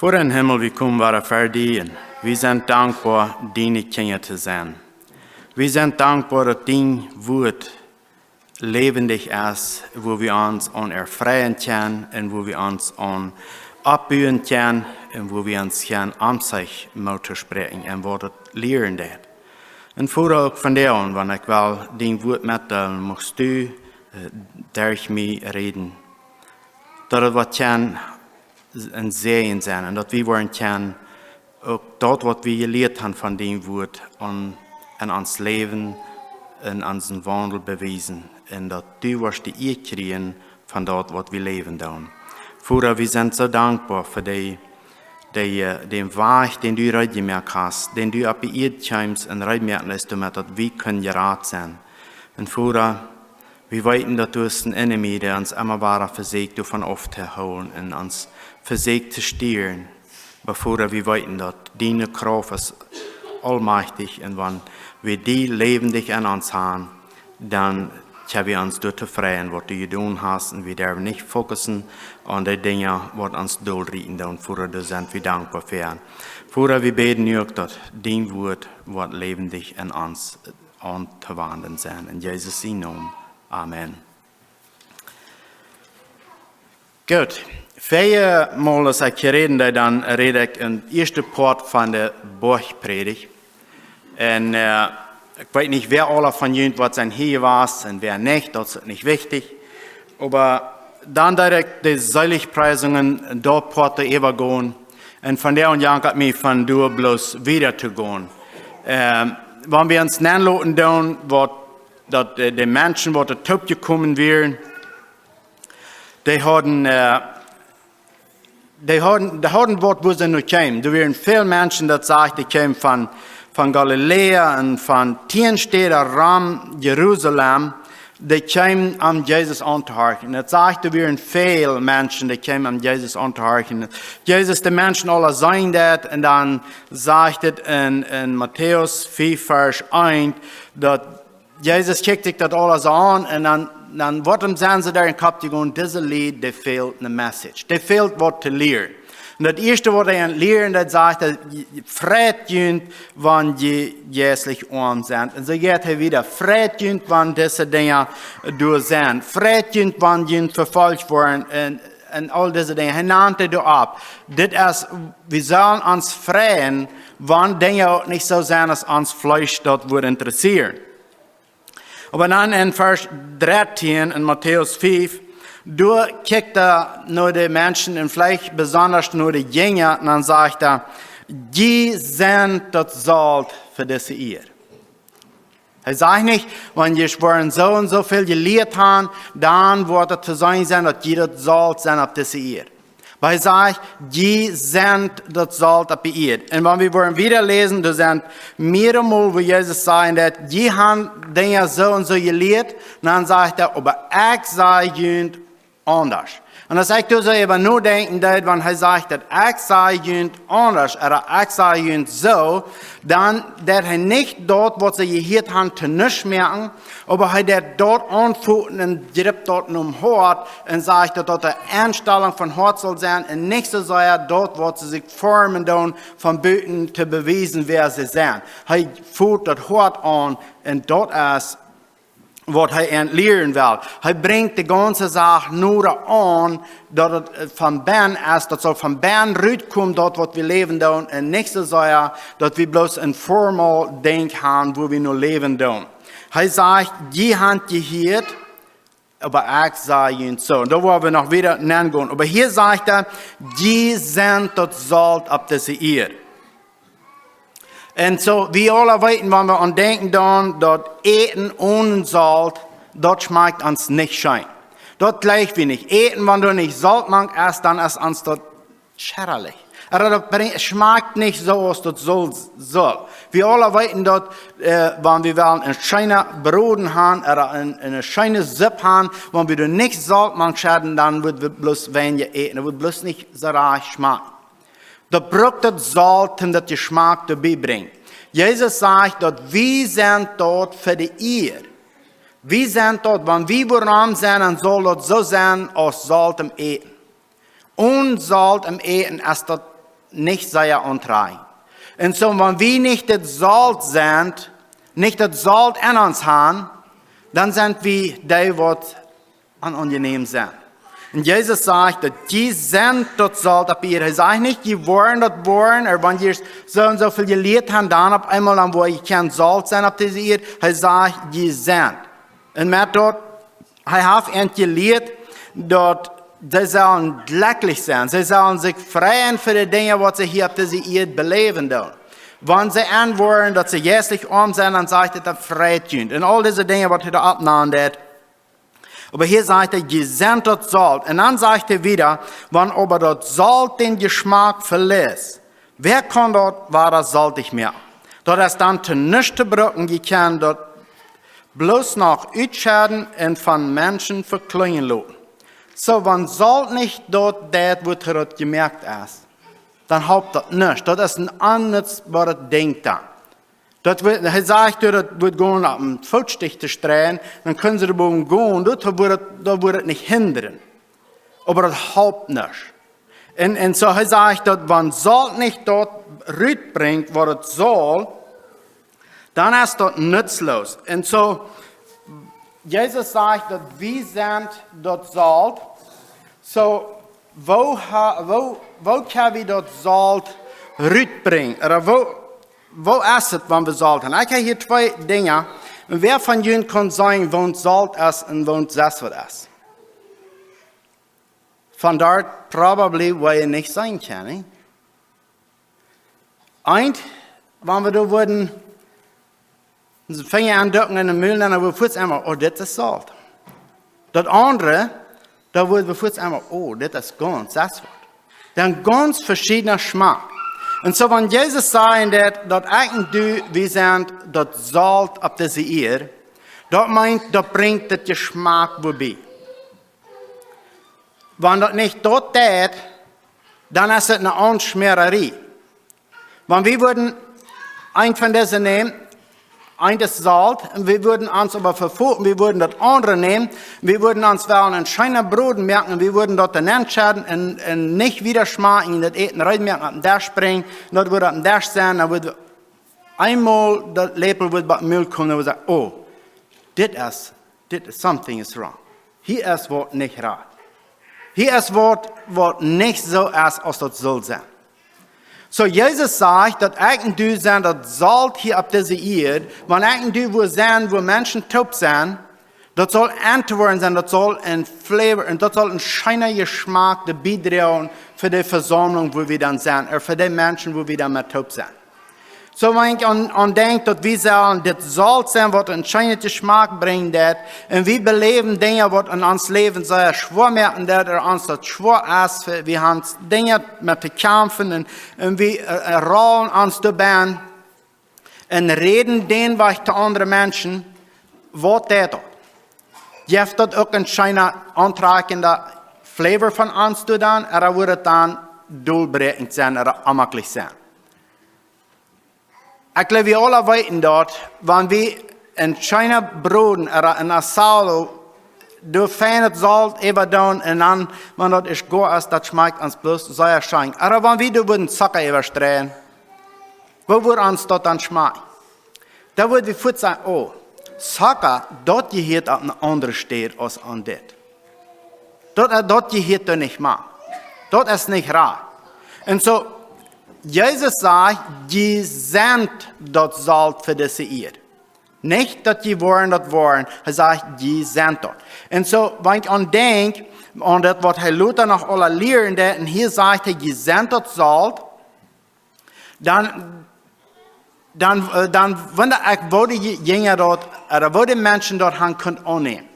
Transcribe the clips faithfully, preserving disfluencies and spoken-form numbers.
Voda em Himmel, wie komen wada ver die un wie sent dankboa, diene Kjinja to sennen. Wie sent dankboa, daut dien Wuat läwendich es, wua wie ons aun erfreien kjennen un wua wie ons aun oppbuen kjennen un wua wie ons kjennen Omsecht moten spräakjen un waut daut lieren deit. Un Voda, uk vondoag, wan ekj well dien Wuat metdeelen, muchst du, äh, derch mie räden. Daut et waut kjennen een Säajen sennen un daut wie woaren kjennen uk daut, waut wie jelieet haben von dien Wuat, aun, en ons Läwen, en onsen Waundel bewiesen. Un daut du woascht de Ea kjrieen von daut, waut wie läwen doonen. Voda, wie sent soo dankboa fa dee, dee, äh, dän Wajch, dän du reed jemoakt hast, dän du opp de Ieed kjeemst un reed moaken deetst, doamet daut wie kunnen jerat sennen. Un Voda, wie weeten, daut du hast een Enemy, dee ons emma wada vesieekjt, doavon auftohoolen un ons vesieekjt to stieren. Oba Voda, wie weeten, daut diene Krauft es aulmajchtich un wan wie die läwendich en ons haben, dan kjenn wie ons doa tofräd, waut du jedonen hast, un wie derwen nich fokussen aun dee Dinja, waut ons dol rieten doonen. Voda, doa sent wie dankboa fa. Voda, wie bäden nu uk, daut dien Wuat woat läwendich en ons auntowanden sennen. En Jesus sienen Nomen. Amen. Goot. Väl mol aus ekj hia räden deed, dan räd ekj em ieeschten Poat von de Boajchprädicht. Un, äh, ekj weet nich, wäa aula von junt waut sent hia jewast un wäa nich, daut es nich wichtich. Oba dan deed ekj de Seligpreisungen, daut Poat doa äwagonen. Un vondoag jankat mie von doa bloos wieda to gonen. Ähm, wan wie ons nenloten doonen, waut daut, äh, de Menschen, waut doa toopjekomen wieren, dee hauden, äh, dee hauden, dee hauden waut, wua see no kjeemen. Doa wieren väl Menschen, daut sajcht, dee kjeemen von, von Galiläa un von tieen Städen rom Jerusalem, dee kjeemen om Jesus auntohorchen. Daut sajcht, doa wieren väl Menschen, dee kjeemen om Jesus auntohorchen. Jesus, de Menschen aula seenen daut, un dan sajcht et en, en Matäus fief, Varsch eent, daut Jesus kjikjt sikj daut aules aun un dan, dan woat am, sent see doa em Kopp jegonen, dise Lied, dee fält ne message. Dee fält waut to lieren. Un daut ieeschte waut hee an lieren, daut sajcht hee: Freit junt, wan jie jeistlich oam sent. Un soo jeit hee wieda: Freit junt, wan dise Dinja doa sent. Freit junt, wan jie vefolcht woaren. Un, un aul dise Dinja. Hee nant dee doa opp. Dit es, wie sellen ons freien, wan Dinja uk nich soo sent aus ons Fleesch daut wudd interessieren. Oba dan en Varsch dartieen en Matäus fief, doa kjikjt hee no de Menschen un veleicht besonda no de Jinja, un dan sajcht hee: Jie sent daut Solt fa dise Ieed. Hee sajcht nich: Wan jie woaren soo un soo väl jelieet haben, dan woat et to seenen sennen, daut jie daut Solt sent opp dise Ieed. Oba hee sajcht: Jie sent daut Solt opp de Ieed. Un wan wie woaren wieda läsen, doa sent mearemol, wua Jesus sajcht daut: Jie haben Dinja soo un soo jelieet. Un dan sajcht hee: Oba ekj saj junt aundasch. Un aus ekj doa soo äwa nodenkjen deed, wan hee sajcht daut: Ekj saj junt aundasch, ooda ekj saj junt soo, dan deed hee nich daut, waut see jehieet haben, to nuscht moaken, oba hee deed daut aunfoten un jript daut nom Hoat un sajcht, daut daut de Enstalunk von Hoat saul sennen un nich soo sea daut, waut see sikj formen doonen von buten to bewiesen, wäa see sent. Hee fot daut Hoat aun un daut es, waut hee an lieren well. Hee brinjt de gaunze Sach noda aun, daut et, äh, von bennen es, daut saul von bennen rutkomen, daut waut wie läwen doonen, un nich soo sea, daut wie bloos een formal Dinkj haben, wua wie no läwen doonen. Hee sajcht: Jie haben jehieet, oba ekj saj junt soo. Un doa woa wie noch wieda nengonen. Oba hia sajcht hee: Jie sent daut Solt opp dise Ieed. Un soo, wie aula weeten, wan wie aun denkjen doonen, daut Äten onen Solt, daut schmakjt ons nich scheen. Daut jleich wie nich. Äten, wan doa nich Solt mank es, dan es ons daut scheddalich. Ooda daut brinjt, schmakjt nich soo aus daut saul, saul. Wie aula weeten daut, äh, wan wie wellen een scheena Broden haben, ooda een, eene scheene Supp haben, wan wie doa nich Solt mank schedden, dan woat wie bloos weinja äten. Daut woat bloos nich soo rajcht schmakjen. Daut brukt daut Solt, om daut Jeschmak to bibrinjen. Jesus sajcht, daut wie sent daut fa de Ieed. Wie sent daut, wan wie wuarom sent, dan saul daut soo sennen aus Solt em Äten. Onen Solt em Äten es daut nich sea auntrakjen. Un soo, wan wie nich daut Solt sent, nich daut Solt en ons han, dan sent wie dee, waut onaunjenäm sent. Un Jesus sajcht, daut jie sent daut Solt opp Ieed. Hee sajcht nich, jie woaren daut woaren, ooda wan jie soo un soo väl jelieet han, dan opp eemol, dan woa jie kjeen Solt sennen opp dise Ieed. Hee sajcht, jie sent. Un met daut, hee haft an jelieet, daut see sellen jlekjlich sennen. See sellen sikj freien fa de Dinja, waut see hia opp dise Ieed beläwen doonen. Wan see enwoaren, daut see jeistlich oam sent, dan sajcht et, dan freit junt. Un aul dise Dinja, waut hee doa oppnant. Oba hia sajcht hee, jie sent daut Solt. Un dan sajcht hee wada, wan oba daut Solt dän Jeschmak veliet, wäa kaun daut wada soltich moaken? Daut es dan to nuscht to brucken, jie kjennen daut bloos noch utschedden un von Menschen vekjlinjen loten. Soo, wan Solt nich daut deit, waut et jemoakt es, dan halpt daut nuscht. Daut es een onnutzboaret Dinkj dan. Daut woat, hee sajcht, daut woat gonen opp een Footstich to streien, dan kjennen see doa bowen gonen, daut woat et, daut woat et nich hindren. Oba daut halpt nuscht. Un, un soo hee sajcht, daut wan Solt nich daut rutbrinjt, waut et saul, dan es daut nutzloos. Un soo, Jesus sajcht, daut wie sent daut Solt. Soo, woo ha-, woo, woo kjenn wie daut Solt rutbrinjen? Ooda woo, woo es et, wan wie Solt han? Ekj hab hia twee Dinja. Un wäa von junt kaun sajen, waut Solt es un waut Seswat es? Von doa probably woa jie nich sennen kjennen, nä? Eent, wan wie doa wudden onsen Finja aunducken un de Mul, dan wudd wie fuaz emma, oh, dit es Solt. Daut aundre, dan wudd wie fuaz emma, oh, dit es gaunz Seswat. Dan gaunz veschiedna Schmak. Un soo, wan Jesus sajen deit, daut ekj un du, wie sent daut Solt opp dise Ieed, daut meent, daut brinjt daut Jeschmak wua bie. Wan daut nich daut deit, dan es et eene Aunschmäarerie. Wan wie wudden eent von dise nämen, eent es Solt, un wie wudden ons oba vefoten, wie wudden daut aundre nämen, wie wudden ons wellen een scheena Broden moaken, wie wudden daut dan enschedden un, un nich wieda schmakjen, daut Äten reed moaken, opp dän Desch brinjen, daut wudd opp dän Desch sennen, dan wudd wie eemol daut Läpel wudd bie daut Mul komen, dan wudd wie sajen, oh, dit es, dit is, something is wrong. Hia es waut nich rajcht. Hia es waut, waut nich soo es, aus daut saul sennen. Soo, Jesus sajcht, daut ekj un du sent daut Solt hia opp dise Ieed, wan ekj un du wua sent, wua Menschen toop sent, daut saul auntowoaren sennen, daut saul een Flavor, un daut saul een scheena Jeschmak doabie droagen fa de Vesaumlunk, wua wie dan sent, ooda fa de Menschen, wua wie dan met toop sent. Soo, wan ekj aun, aun denkj, daut wie sellen dit Solt sennen, waut een scheenet Jeschmak brinjen deit, un wie beläwen Dinja, waut en ons Läwen sea schwoa moaken deit, ooda ons daut schwoa es, wie, wie han Dinja met to kjamfen, un, un wie, äh, äh, rollen ons doabennen un räden dän Wajch to aundre Menschen, waut deit daut? Jeft daut uk een scheena auntrakjenda Flavor von ons to doonen, ooda wudd et dan dolbräakjent sennen, ooda onjemakjlich sennen? Ekj jleew, wie aula weeten daut, wan wie een scheena Broden ooda een asado, doa feinet Solt äwa doonen un dan, wan daut es goa es, daut schmakjt ons bloos sea scheen. Ooda wan wie doa wudden Zocka äwa streien, woo wudd ons daut dan schmakjen? Dan wudd wie fuaz sajen, oh, Zocka, daut jehieet opp eene aundre Städ aus aun dit. Daut, äh, daut jehieet doa nich mank. Daut es nich rajcht. Un soo, Jesus sajcht, jie sent daut Solt fa dise Ieed. Nich daut jie woaren daut woaren. Hee sajcht, jie sent daut. Un soo, wan ekj aun denkj, aun daut, waut hee lota noch aula lieren deed, un hia sajcht hee, jie sent daut Solt, dan, dan, äh, dan wunda ekj, woo de Je-, Jinja daut, ooda woo de Menschen daut han kunt aunnämen.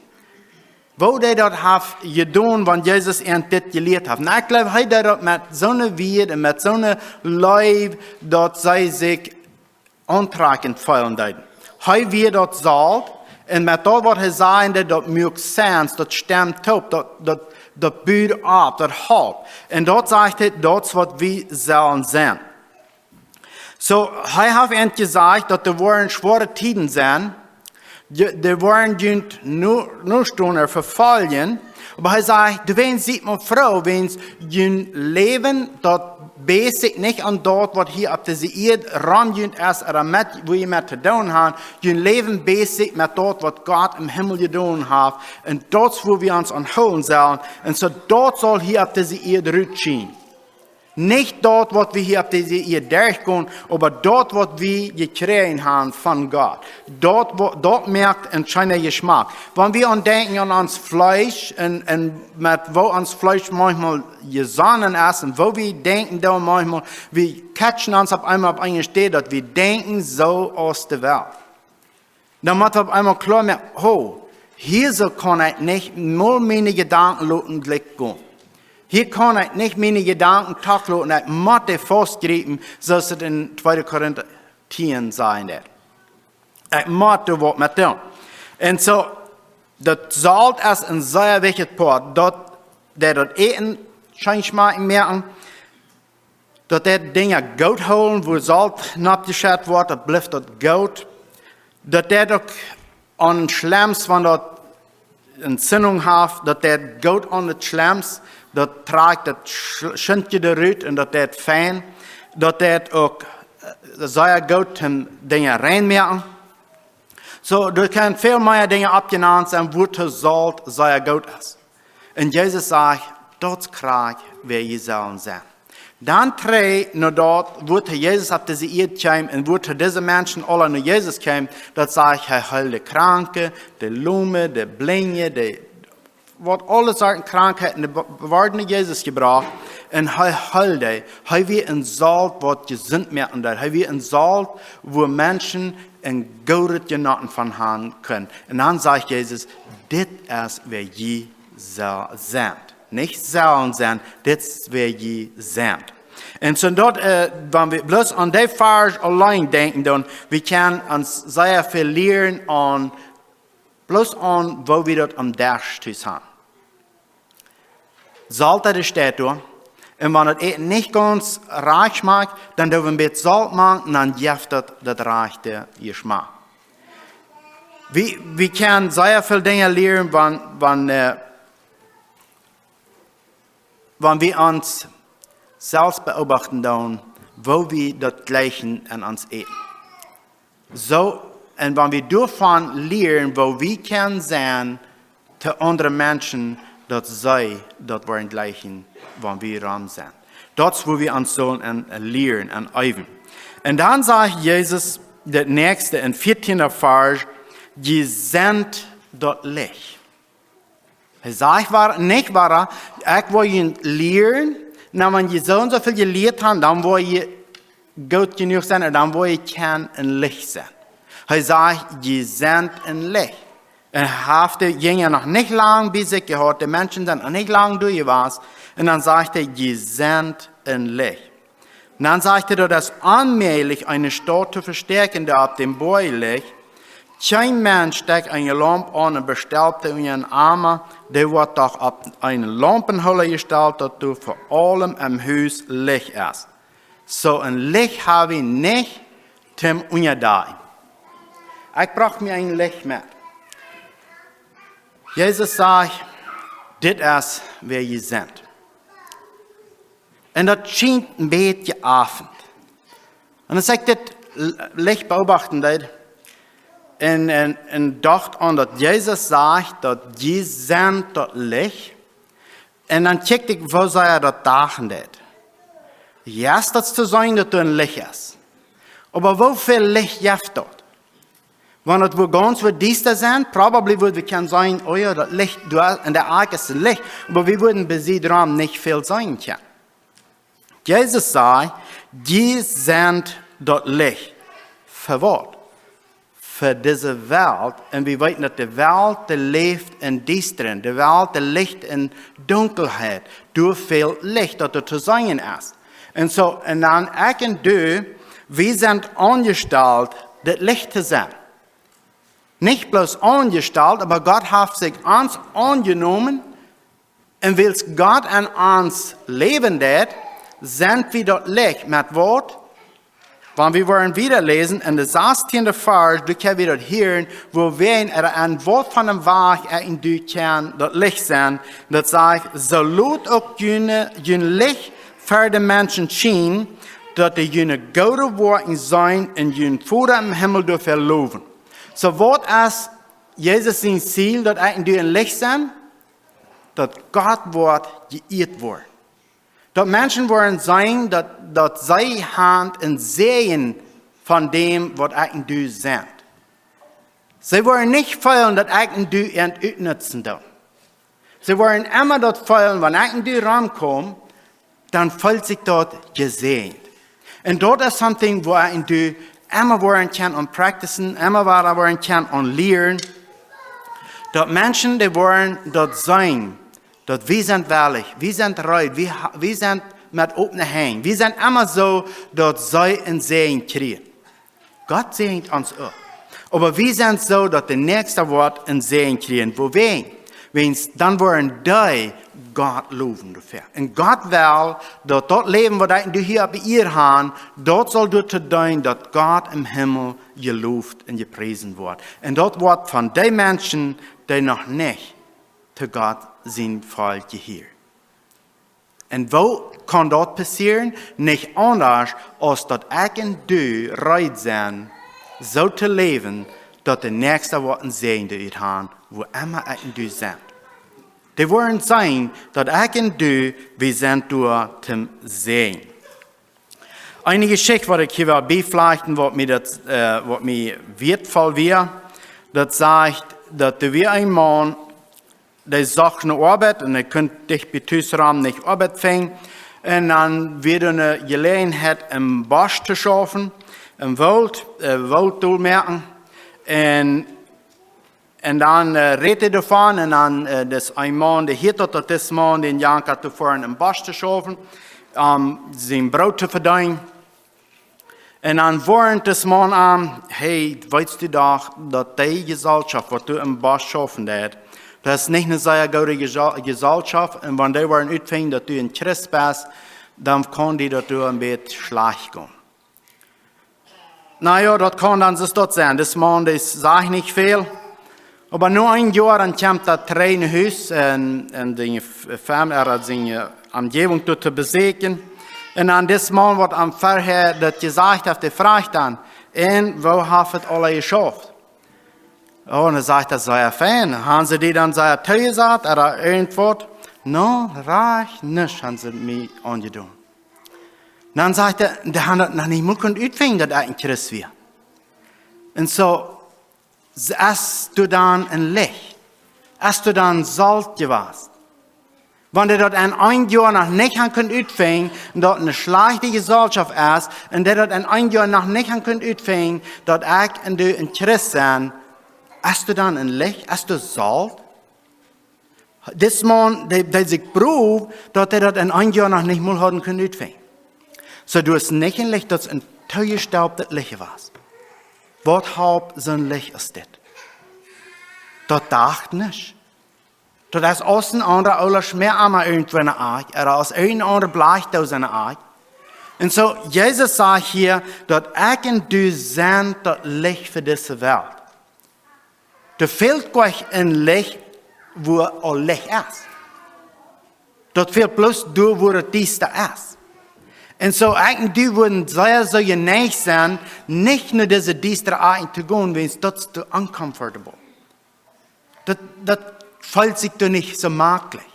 Woo dee daut haft jedonen, wan Jesus an dit jelieet haft. Un ekj jleew, hee deed daut met soone Wieed un met soone Leew, daut see sikj auntrakjent feelen deeden. Hee wia daut Solt, un met daut, waut hee säd, daut, daut muak sense, daut stemt toop, daut, daut, daut bucht opp, daut halpt. Un daut sajcht hee, daut es waut wie sellen sennen. Soo, hee haft an jesajcht, daut doa woaren schwoare Tieden sennen, dee, dee woaren junt no, nostonen ooda vefoljen, oba hee sajcht, doawäajen siet mau froo, wäajen jun Läwen, daut Bäst junt nich aun daut, waut hia opp dise Ieed rom junt es, ooda met, wua jie met to doonen han. Jun Läwen bäst junt met daut, waut Gott em Himmel jedonen haft. Un daut es, wua wie ons aun hoolen sellen. Un soo daut saul hia opp dise Ieed rutschenen. Nich daut, waut wie hia opp dise Ieed derchgonen, oba daut, waut wie jekjräajen han von Gott. Daut, wa-, daut moakt een scheena Jeschmack. Wan wie aun denkjen aun ons Fleesch un, un met woo ons Fleesch maunchmol jesonnen es un woo wie denkjen doonen maunchmol, wie catchen ons opp eemol opp eene Städ, daut wie denkjen soo aus de Welt. Dan mott wie opp eemol kloa moaken, ho, hia soo kaun ekj nich mol miene Jedanken loten jlikj gonen. Hia kaun ekj nich miene Jedanken trigj loten, ekj mott dee faust jriepen, soo aus et en tweede Korinta tieen sajcht. Ekj mott doa waut met doonen. Un soo, daut Solt es een sea wichtjet Poat, daut, daut daut Äten scheen schmakjen moaken, daut daut Dinja goot hoolen, wua Solt nopp jeschett woat, daut blift daut goot. Daut daut uk aun Schlems, wan daut Entzündung haft, daut daut goot aun daut Schlems, daut trakjt daut Sch-, Schintje doarut un daut daut fein, daut daut uk, äh, sea goot toom Dinja rein moaken. Soo, doa kjennen väl mea Dinja oppjenant sennen, wua daut Solt sea goot es. Un Jesus sajcht, daut es krakjt, wäa jie sellen sennen. Dan trigj no daut, wua Jesus opp dise Ieed kjeem un wua dise Menschen aula no Jesus kjeemen, daut sajcht, hee heeld de Kranke, de Lome, de Blinje, de, waut aule Sorten Krankheiten, dee be-, worden no Jesus jebrocht. Un hee heeld dee. Hee wia een Solt, waut jesunt moaken deed. Hee wia een Solt, wua Menschen een goodet Jenoten von han kunnen. Un dan sajcht Jesus, dit es, wäa jie sell-, sent. Nich sellen sennen, dit es, wäa jie sent. Un soo daut, äh, wan wie bloos aun dee Varsch auleen denkjen, dan, wie kjennen ons sea väl lieren aun, bloos aun, woo wie daut aum Desch tus han. Solt, daut steit doa. Un wan daut Äten nich gaunz rajcht schmakjt, dan doo wie een bät Solt mank un dan jeft daut daut rajchte Jeschmack. Wie, wie kjennen sea väl Dinja lieren, wan, wan, äh, wan wie ons selfst beobachten doonen, woo wie daut jlikjen aun ons Äten. Soo, un wan wie doavon lieren, woo wie kjennen sennen, to aundre Menschen, daut see daut woaren jlikjen, wan wie rom sent. Daut es, wua wie ons sellen aun, aun lieren, aun eewen. Un dan sajcht Jesus daut näakjste em vieetieenden Varsch, jie sent daut Licht. Hee sajcht, woa, nich woa, ekj well junt lieren, na, wan jie soo un soo väl jelieet han, dan woa jie goot jenuach sennen un dan woa jie kjennen een Licht sennen. Hee sajcht, jie sent een Licht. Un hee haft de Jinja noch nich lang bie sikj jehaut, de Menschen sent noch nich lang doa jewast. Un dan sajcht hee, jie sent een Licht. Un dan sajcht hee, daut es onmäajlich, eene Staut to vestäakjen, dee opp dän Boajch licht. Kjeen Mensch stekjt eene Laump aun un bestelt dee unja eenen Ama, dee woat doch opp eenen Laumpenhoola jestalt, daut doa fa aulem em Hus Licht es. Soo een Licht hab wie nich toom unjadakjen. Ekj brocht mie een Licht met. Jesus sajcht, dit es, wäa jie sent. Un daut schient een bät Oabend. Un aus ekj dit l-, Licht beobachten deed, un, un, un docht aun daut Jesus sajcht, daut jie sent daut Licht. Un dan kjikj ekj, woo see daut dagen deed. Jo, daut es to seenen, daut doa een Licht es. Oba woo väl Licht jeft daut? Wan et wudd gaunz wudd diesta sennen, probably wudd wie kjennen sajen, oh jo, daut Licht doa en de Akj es een Licht, oba wie wudden bie sikj doarom nich väl seenen kjennen. Jesus säd, jie sent daut Licht. Fa waut? Fa dise Welt. Un wie weeten, daut de Welt, dee läft en Diestren. De Welt, dee läft en Dunkelheit. Doa fält Licht, daut doa to seenen es. Un soo, un dan ekj un du, wie sent aunjestalt, daut Licht to sennen. Nich bloos aunjestalt, oba Gott haft sikj ons aunjenomen. Un wiels Gott en ons läwen deit, sent wie daut Licht. Met waut? Wan wie woaren wieda läsen, en de sastieende Varsch, doa kjenn wie daut hieren, woo wie en, en waut fa een Wajch ekj un du kjenn daut Licht sennen. Daut sajcht, soo lot uk june, jun Licht ver de Menschen schienen, daut dee june goode Woakjen seenen un jun Voda em Himmel doafäa lowen. Soo waut es Jesus sien Ziel, daut ekj un du een Licht sent? Daut Gott woat jeieet woaren. Daut Menschen woaren seenen, daut, daut see haben een Säajen von däm, waut ekj un du sent. See woaren nich feelen, daut ekj un du an utnutzen doonen. See woaren emma daut feelen, wan ekj un du romkomen, dan feelt sikj daut jesäajent. Un daut es something, wua ekj un du emma woaren kjennen aun practicen, emma wada woaren kjennen aun lieren. Daut Menschen, dee woaren daut seenen, daut wie sent wellich, wie sent reed, wie, ha- wie sent met opne Henj, wie sent emma soo, daut see een Säajen kjrieen. Gott säajent ons uk. Oba wie sent soo, daut de Näakjsta woat een Säajen kjrieen. Wuarom? Wiels dan woaren dee Gott lowen doafäa. Un Gott well, daut daut Läwen, waut ekj un du hia opp de Ieed haben, daut saul doatoo deenen, daut Gott em Himmel jeloft un jepriesen woat. Un daut woat von dee Menschen, dee noch nich to Gott sien Volkj jehieren. Un woo kaun daut passieren? Nich aundasch, aus daut ekj un du reed sent, soo to läwen, daut de Näakjsta woat een Säajen doaderch haben, wua emma ekj un du sent. Dee woaren seenen, daut ekj un du, wie sent doa toom Säajen. Eene Jeschicht, waut ekj hia well bieflajchten, waut mie daut, äh, waut mie wieetvoll wia, daut sajcht, daut doa wia een Maun, dee socht ne Oabeit un hee kunn dicht bie tus rom nich Oabeit finjen. Un dan wia doa ne Jeläajenheit em Bosch to schaufen, em Woolt, äh, Woolt dol moaken. Un, un dan, äh, rät hee doavon un dan, äh, dis een Maun, dee hieet daut, daut dis Maun dän Janka to foaren em Bosch to schaufen, om sien Broot to vedeenen. Un dan woarnt dis Maun am: Hey, weetst du doch, daut dee Jeselschoft, waut du em Bosch schaufen deist, daut es nich ne sea goode Jesel-, Jeselschoft. Un wan dee woaren utfinjen, daut du een Christ best, dan kaun die daut doa een bät schlajcht gonen. Na jo, daut kaun dan soo daut sennen. Dis Maun, dee sajcht nich väl. Oba no een Joa, dan kjemt hee trigj no Hus un, un de F-, Fam-, äh, siene Omjäwunk doa to beseakjen. Un dan dis Maun, waut am verhäa daut jesajcht haft, dee frajcht dan: Un woo haft et aula jeschauft? Oh, un dan sajcht hee: Sea fein. Haben see die dan sea toojesat ooda irjentwaut? No, rajcht nuscht haben see mie aunjedonen. Dan sajcht hee: Dee haben daut noch nich mol kunt utfinjen, daut ekj een Christ wia. Un soo, es du dan een Licht? Es du dan Solt jewast? Wan dee daut en een Joa noch nich haben kunt utfinjen, daut ne schlajchte Jeselschoft es, un dee daut en een Joa noch nich haben kunt utfinjen, daut ekj un du een Christ sent, es du dan een Licht? Es du Solt? Dis Maun, dee, dee sikj proowd, daut dee daut en een Joa noch nich mol hauden kunt utfinjen. Soo, du hast nich een Licht, daut es een toojestelptet Licht jewast. Waut halpt soon Licht aus dit? Daut dacht nich. Daut es aus een aundra oola Schmäa-Emma irjentwua enne Akj, ooda aus een aundra Blajchdoos enne Akj. Un soo, Jesus sajcht hia, daut ekj un du sent daut Licht fa dise Welt. Doa fält goanich een Licht, wua aul Licht es. Daut fält bloos doa, wua et diesta es. Un soo, ekj un du wudden sea soo jeneicht sennen, nich no dise diestre Akj to gonen, wiels daut es too uncomfortable. Daut, daut feelt sikj doa nich soo maklich.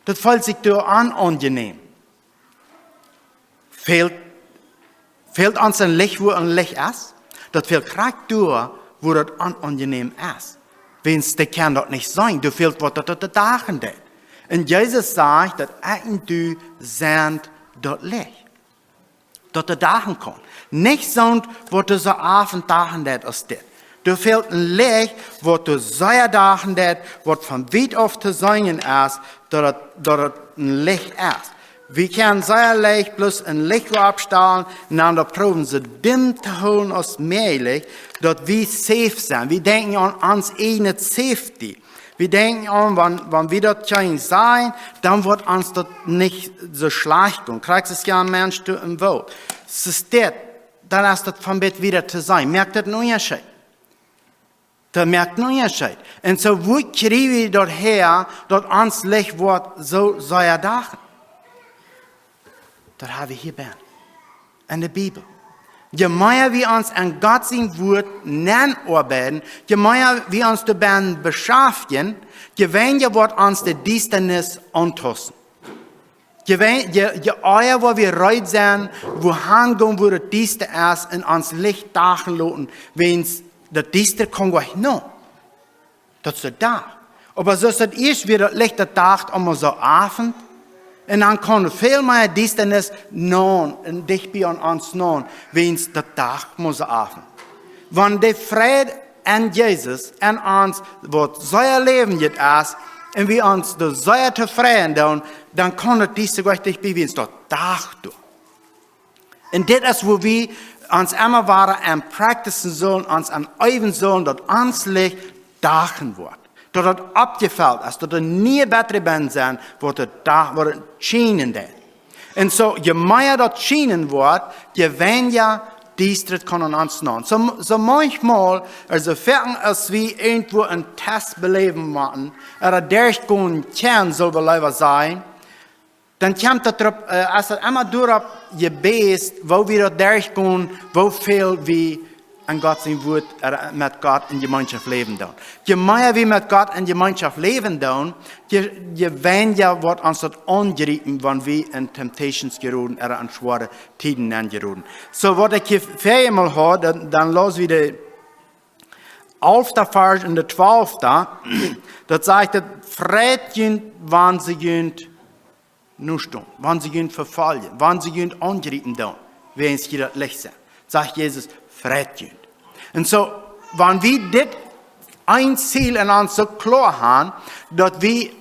Daut feelt sikj doa onaunjenäm. Fält, fält ons een Licht, wua een Licht es? Daut fält krakjt doa, wua daut onaunjenäm es. Wiels dee kjennen daut nich seenen, doa fält waut, daut daut dachen deit. Un Jesus sajcht, daut ekj un du sent daut Licht, daut daut dachen kaun. Nich soont, waut doa soo auf un dachen deit aus dit. Doa fält een Licht, waut doa sea dachen deit, waut von wiet auf to seenen es, daut et, daut et een Licht es. Wie kjennen sea leicht bloos een Licht oppstalen un dan daut proowen soo dimm to hoolen aus mäajlich, daut wie safe sent. Wie denkjen aun ons ieejne safety. Wie denkjen aun, wan, wan wie daut kjennen seenen, dan woat ons daut nich soo schlajcht gonen. Krakjt soo es je een Mensch doa em Woolt. Soo steit, dan es daut von bät wieda to seenen. Moakt daut een Unjascheet? Daut moakt een Unjascheet. Un soo, wua kjrie wie daut häa, daut ons Licht woat soo sea dachen? Daut ha wie hia bennen. En de Bibel. Je mea wie ons aun Gott sien Wort nennenoabeiden, je mea wie ons doabennen beschaftjen, je weinja woat ons de Diestanis auntausten. Je, wei- je, je ea woa wie reed sennen, wua han gonen, wua daut diesta es, un ons Licht dachen loten, wiels daut Diesta kaun goanich no. Daut es de Dach. Oba soo es daut ieescht wia daut Licht, daut Dach emma soo Owent. Un dan kaun väl mea Diestanis no un dicht bie aun ons no, wiels daut Dach mott Owent. Wan de Fräd en Jesus en ons, waut sea läwendich es, un wie ons doa sea tofräd doonen, dan kaun daut Diesta goanich dicht bie, wiels daut Dach doa. Un dit es, wua wie ons emma wada aun practicen sellen, ons aun äwen sellen, daut ons Licht dachen woat. Daut daut oppjefelt es, daut doa nie bätre bennen sent, waut daut da, waut daut schienen deit. Un soo, je mea daut schienen woat, je weinja Diestanis kaun aun ons no. Soo, soo maunchmol, aulsoo foaken aus wie irjentwua een Test beläwen motten, ooda derchgonen kjennen, sell wie leewa sajen, dan kjemt daut doaropp, äh, aus daut emma doaropp jebäst, woo wie daut derchgonen, woo väl wie aun Gott sien Wort, äh, met Gott en Jemeenschoft läwen doonen. Je mea wie met Gott en Jemeenschoft läwen doonen, je, je weinja woat ons daut aunjriepen, wan wie en temptations jeroden ooda aun schwoare Tieden aunjeroden. Soo, waut ekj hia väajemol haud, dan, dan läs wie de alfta Varsch un de twalfta, daut sajcht, daut: "Freit junt, wan see junt nostonen, wan see junt vefoljen, wan see junt aunjriepen doonen, wäajens jie daut Licht sent." Sajcht Jesus: "Freit junt." Un soo, wan wie dit een Ziel en ons soo kloa han, daut wie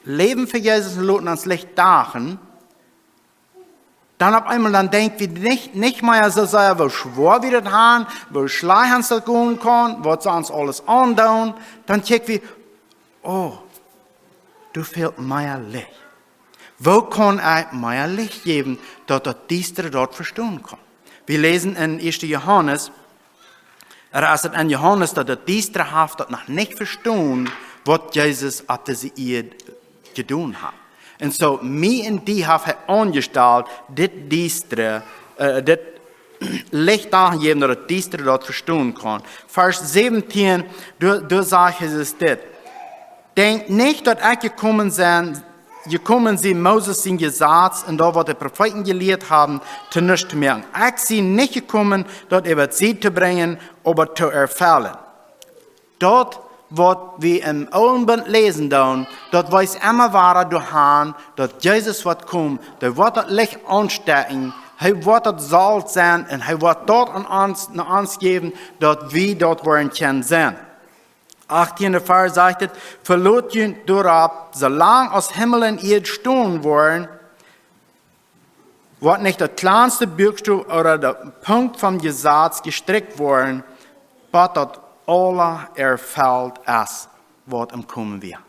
läwen fa Jesus un loten ons Licht dachen, dan opp eemol, dan denkj wie nich, nich mea soo sea, woo schwoa wie daut han, woo schlajcht ons daut gonen kaun, waut see ons aules aundoonen. Dan kjikj wie: "Oh, doa fält mea Licht. Woo kaun ekj mea Licht jäwen, daut daut Diestre daut vestonen kaun?" Wie läsen en ieeschte Johanes, ooda es daut en Johanes, daut daut Diestre haft daut noch nich vestonen, waut Jesus opp dise Ieed jedonen haft. Un soo, mie un die haft hee aunjestalt, dit Diestre, äh, dit Licht aunjejäft, daut daut Diestre daut vestonen kaun. Varsch säwentieen, doa, doa sajcht Jesus dit: "Denkjt nich, daut ekj jekomen sie, jekomen sie, Moses sien Jesaz un daut, waut de Profeeten jelieet haben, to nuscht to moaken. Ekj sie nich jekomen, daut äwa daut Sied to brinjen, oba to erfellen." Daut, waut wie em Oolen Bunt läsen doonen, daut wiest emma wada doahan, daut Jesus woat komen, dee woat daut Licht aunstekjen, hee woat daut Solt sennen un hee woat daut aun ons, no ons jäwen, daut wie daut woaren kjennen sennen. Achttiende Varsch sajcht et: "Velot junt doaropp, soo lang aus Himmel un Ieed stonen woaren, woat nich daut kjlanste Buakstof ooda de Punkt vom Jesaz jestrikjt woaren, bat daut aules erfelt es, waut em Komen wia."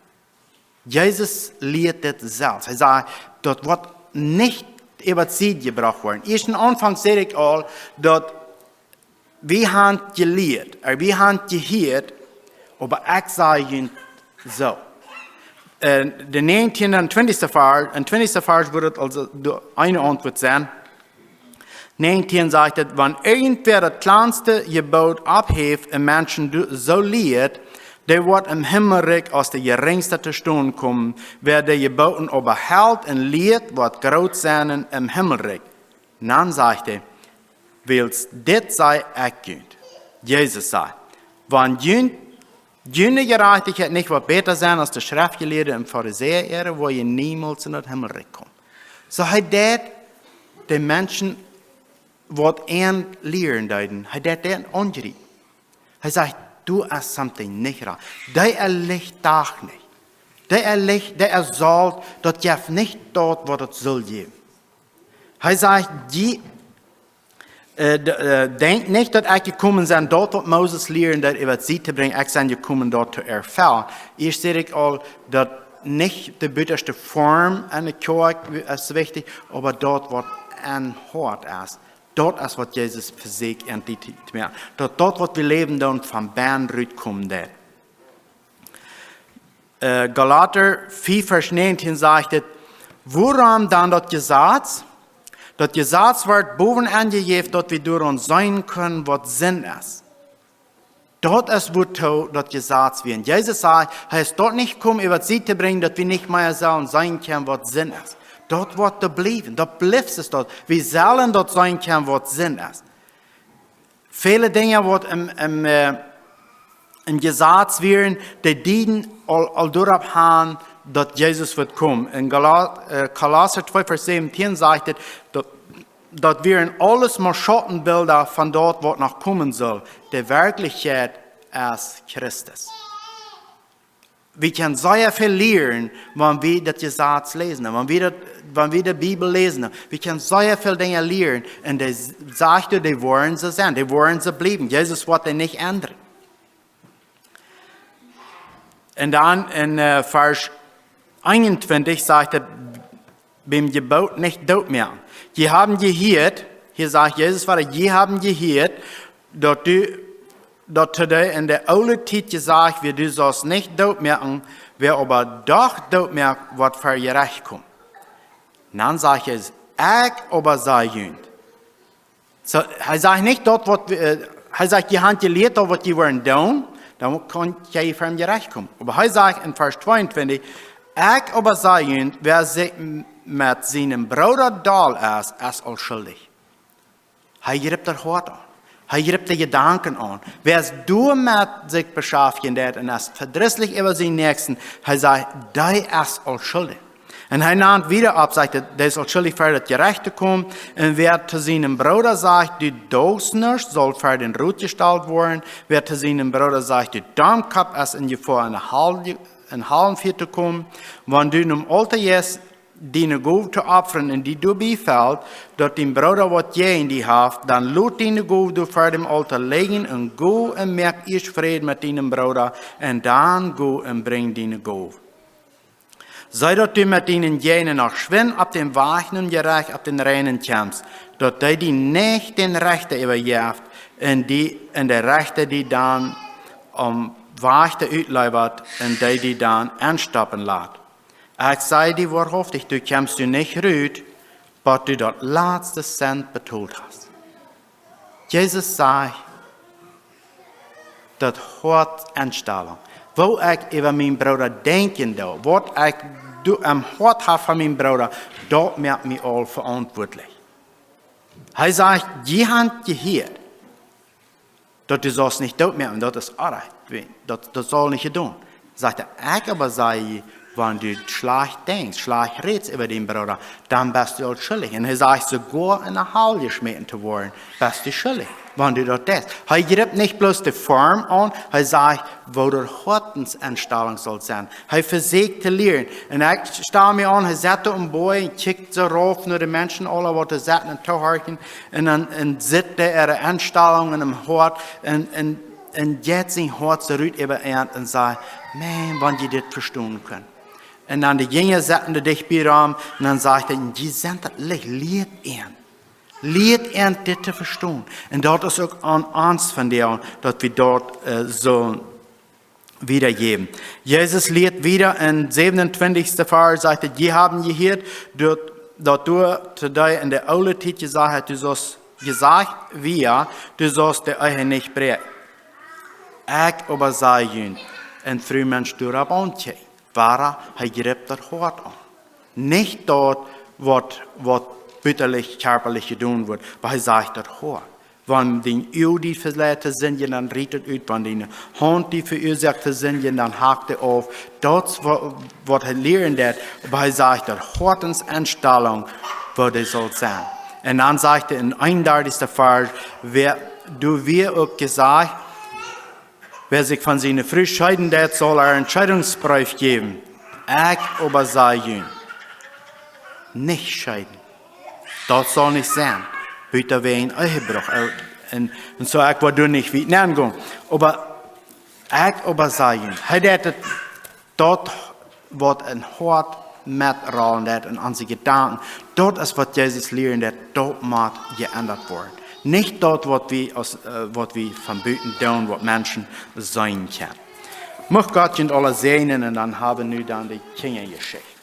Jesus lieet dit selfst. Hee säd, daut woat nich äwa daut Sied jebrocht woaren. Ieescht aum Aunfank säd ekj aul, daut wie han jelieet, ooda wie han jehieet, oba ekj saj junt soo. Äh, de näajentieende un twintichste Varsch, un twintichste Varsch wudd et aulsoo de eene Auntwuat sennen. Näajentieen sajcht et: "Wan irjentwäa daut kjlanste Jeboot oppheft un Menschen du-, soo lieet, dee woat em Himmelrikj aus de Jerinjsta to stonen komen. Wäa de Jebooten oba helt un lieet, woat groot sennen em Himmelrikj." Dan sajcht hee: "Wiels dit saj ekj junt." Jesus sajcht: "Wan junt, june Jerajchtichkjeit nich woat bäta sennen aus de Schreftjelieede un Farisäa äare, woa jie niemols en daut Himmelrikj komen." Soo hee deed de Menschen, waut an lieren deeden, hee deed an aunjriepen. Hee sajcht: "Doa es something nich rajcht. Dee äa Licht dach nich. Dee äa Licht, dee äa Solt, daut jeft nich daut, waut et sull jäwen." Hee sajcht: "Jie, äh, d-, äh, denkjt nich, daut ekj jekomen sie, daut, waut Moses lieed, daut äwa daut Sied to brinjen. Ekj sie jekomen, daut to erfellen." Ieescht säd ekj aul, daut nich de butaschte Form aun de Kjoakj es wichtich, oba daut, waut aum Hoat es. Daut es, waut Jesus vesieekjt aun die to, to moaken. Daut daut, waut wie läwen doonen, von bennen rutkomen deit. Äh, Galata fief, Varsch näajentieen sajcht et: "Wuarom dan daut Jesaz? Daut Jesaz woat bowen aunjejäft, daut wie doaraun seenen kjennen, waut Sind es. Daut es, wuatoo daut Jesaz wia. Un Jesus sajcht, hee es doa nich jekomen, waut sie to brinjen, daut wie nich mea sellen seenen kjennen, waut Sind es. Daut woat doa bliewen, daut blift es daut. Wie sellen daut seenen kjennen, waut Sind es. Väle Dinja, waut em, em, äh, em Jesaz wieren, dee dieden aul, aul doaropp han, daut Jesus woat komen. En Gala-, äh, Kolosser twee Varsch säwentieen sajcht et, daut, daut wieren aules mau Schautenbilda von daut, waut noch komen saul. De Werkjlichkjeit es Christus. Wie kjennen sea väl lieren, wan wie daut Jesaz läsen, wan wie daut, wan wie de Bibel läsen. Wie kjennen sea väl Dinja lieren. Un dee s-, sajcht, dee woaren soo sennen, dee woaren soo bliewen. Jesus woat dee nich endren. Un dan en, äh, Varsch eenuntwintich sajcht et, biem Jeboot nich doot moaken. Jie haben jehieet, hia sajcht Jesus wada, jie haben jehieet, daut du, daut to dee en de oole Tiet jesajcht wort, du saust nich doot moaken, wäa oba doch doot moakt, woat ver Jerecht komen. Dan sajcht Jesus, ekj oba saj junt. Soo, hee sajcht nich daut, waut, äh, hee sajcht, jie haben jelieet daut, waut jie woaren doonen, dan kaun jie ver Jerecht komen. Oba hee sajcht en Varsch tweeuntwintich, ekj oba saj junt, wäa sikj m-, met sienen Brooda doll es, es aul schuldich. Hee jript daut Hoat aun. Hee jript de Jedanken aun. Wäa doamet sikj beschaftjen deit un es vedrisslich äwa sienen Näakjsten, hee sajcht, dee es aul schuldich. Un hee nant wada opp, sajcht et, dee es aul schuldich ver daut Jerecht to komen. Un wäa to sienen Brooda sajcht, du deist nuscht, saul ver dän Rot jestalt woaren. Wäa to sienen Brooda sajcht, du Domkopp, es en Jefoa, en de Hal, en Hallenfia to komen. Wan du nom Aultoa jeist, diene Gow to opfren un die doabie felt, daut dien Brooda waut jäajen die haft, dan lot diene Gow doa ver däm Aultoa lijen un go un moak ieescht Fräd met dienen Brooda un dan go un brinj diene Gow. See daut du met dienen Jäajna noch schwind opp dän Wajch nom Jerecht opp dän Reinen kjemst, daut dee die nich dän Rechta äwajeft un die, un de Rechta die dan aum Wajchta utliewat un dee die dan enstoppen lat. Ekj saj die woarhauftich, du kjemst doa nich rut, bat du daut latste Cent betolt hast. Jesus sajcht, daut Hoat Enstalunk. Woo ekj äwa mienen Brooda denkjen doo, waut ekj doo em Hoat hab von mienen Brooda, daut moakt mie aul veauntwuatlich. Hee sajcht, jie haben jehieet, daut du saust nich doot moaken, daut es orrajcht, daut, daut saul nich jedonen. Sajcht hee, ekj oba saj, wan du schlajcht denkjst, schlajcht rätst äwa dienen Brooda, dan best du aul schuldich. Un hee sajcht, soogoa en de Hal jeschmäten to woaren, best du schuldich, wan du daut deist. Hee jript nich bloos de Form aun, hee sajcht, woo de Hoatensenstalunk saul sennen. Hee vesieekjt to lieren. Un ekj stal mie aun, hee sett opp een Boajch un kjikjt soo rauf no de Menschen aula, waut doa sitten un tohorchen. Un dan, un sitt hee äare Enstalunk em Hoat un, un, un jeit sien Hoat soo rut äwa an un sajcht, Maun, wan jie dit vestonen kunnen. Un dan de Jinja sitten doa dicht bie am un dan sajcht hee, jie sent daut Licht, lieet an. Lieet an dit to vestonen. Un daut es uk aun ons vondoag, daut wie daut, äh, soo wadajäwen. Jesus lieet wada em säwenuntwintichsten Varsch, sajcht hee, jie haben jehieet, daut, daut doa to dee en de oole Tiet jesajcht haft, du saust, jesajcht wort, du saust de Ehe nich bräakjen. Ekj oba saj junt, un Fru, Mensch, doaropp aunkjikjen. Wada, hee jript daut Hoat aun. Nich daut, waut, waut butalich, kjarpalich jedonen woat, oba hee sajcht daut Hoat. Wan dien Uag die veleit to sindjen, dan riet et ut. Wan diene Haunt die veuasoakt to sindjen, dan hak et auf. Daut es wa-, waut hee lieren deed. Oba hee sajcht, de Hoatensenstalunk, woo dee saul sennen. Un dan sajcht hee em eenundartichsten Varsch, wäa, doa wia uk jesajcht, wäa sikj von siene Fru scheeden deit, saul äa een Scheedungsbreef jäwen. Ekj oba saj junt, nich scheeden. Daut saul nich sennen. Buta wäajen Ehebruch. Äh, un, un soo, ekj well doa nich wiet nengonen. Oba ekj oba saj junt, hee deed et, daut waut em Hoat metrollen deed un aun onse Jedanken, daut es waut Jesus lieren deed, daut mott jeendat woaren. Nich daut waut wie aus, äh, waut wie von buten doonen, waut Menschen seenen kjennen. Mucht Gott junt aula säajnen un dan haben wie nu dan de Kjinjajeschicht.